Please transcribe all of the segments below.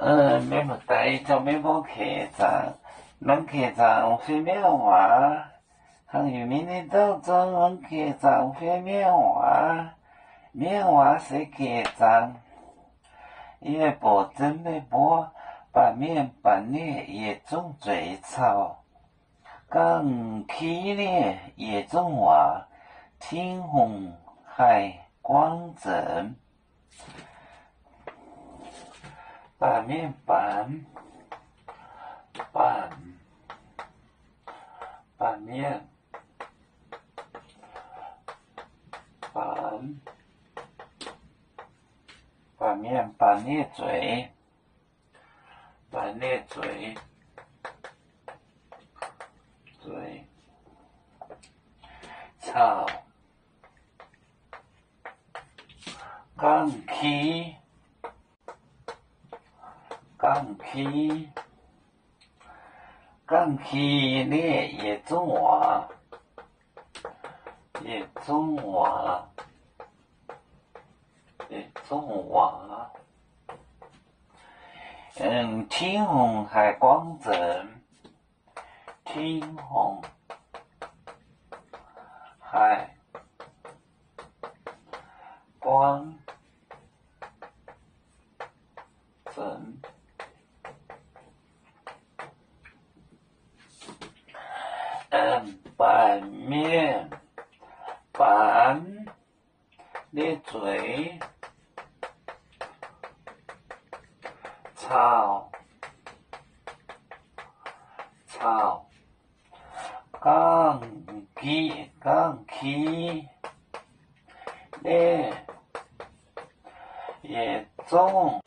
Mienh muoz-doic, zungv mienh mbuo keh zaangc, norm keh zaangc fih mienh waac. Hnangv yie mingh ninh dauh zungv norm keh zaangc fih mienh waac. Mienh waac se keh zaangc. Yie bouc zunv meih mbuo, baamh mienh baamh nie yietc zungv zueiz caux gangh ki nie yietc zungv waac, Tin-Hungh haih guangv nzengc. Baamh mienh baamh, baamh, baamh mienh baamh, baamh mienh baamh nie zueiz, baamh nie zueiz, zueiz caux gangh ki, gangh ki, gangh ki nie yietc zungv waac, yietc zungv waac, yietc zungv waac, Tin-Hungh haih guangv nzengc. Tin-Hungh haih guangv nzengc. Baamh mienh baamh nie zueiz caux, caux gangh ki, gangh ki nie yietc zungv,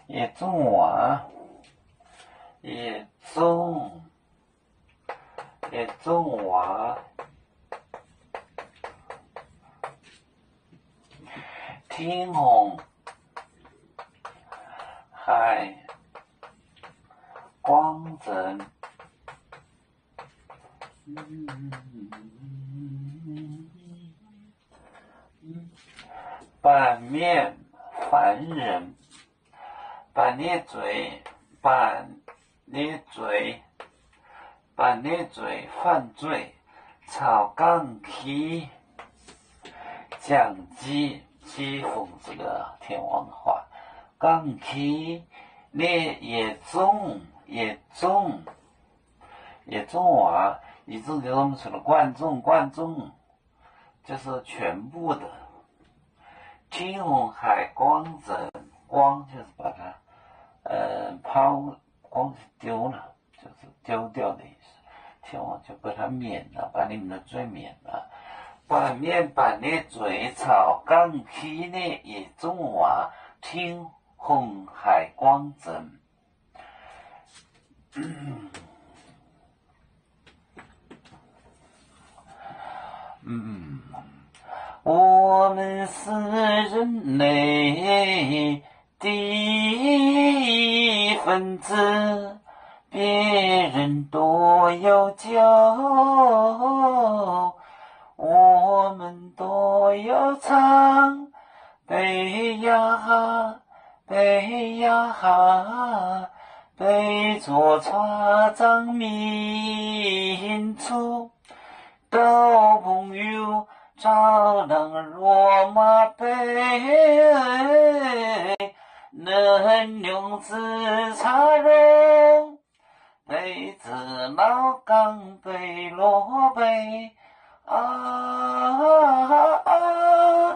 yietc zungv waac, yietc zungv, yietc zungv waac, Tin-Hungh haih guangv nzengc. Baamh mienh, 凡人, baamh nie zueiz, baamh nie zueiz, baamh nie zueiz 犯罪 caux gangh ki, 讲鸡, 讥讽这个天皇的话, gangh ki nie yietc zungv, yietc zungv, yietc zungv waac, yietc zungv, yietc zungv, 观众, 观众, 就是全部的。Tin-Hungh haih guangv nzengc, guangv 就是把它抛光 丢了，就是丢掉的意思。 Tin-Hungh 就把它免了，把你们的罪免了。 Baamh mienh baamh nie zueiz caux gangh ki nie yietc zungv waac, Tin-Hungh haih guangv nzengc. 我们是人类的一份子，别人都要教，我们都要唱。 Bei yaac haaix, bei yaac haaix, bei zuqc caa zaangc mingh cuqv. Dauh bungx-youz zaux ndaangc luoqc maaih bei, naaiv nyungc ziqc caa longx, bei ziqc nauv gangh bei loz bei. Aa, aa, aa,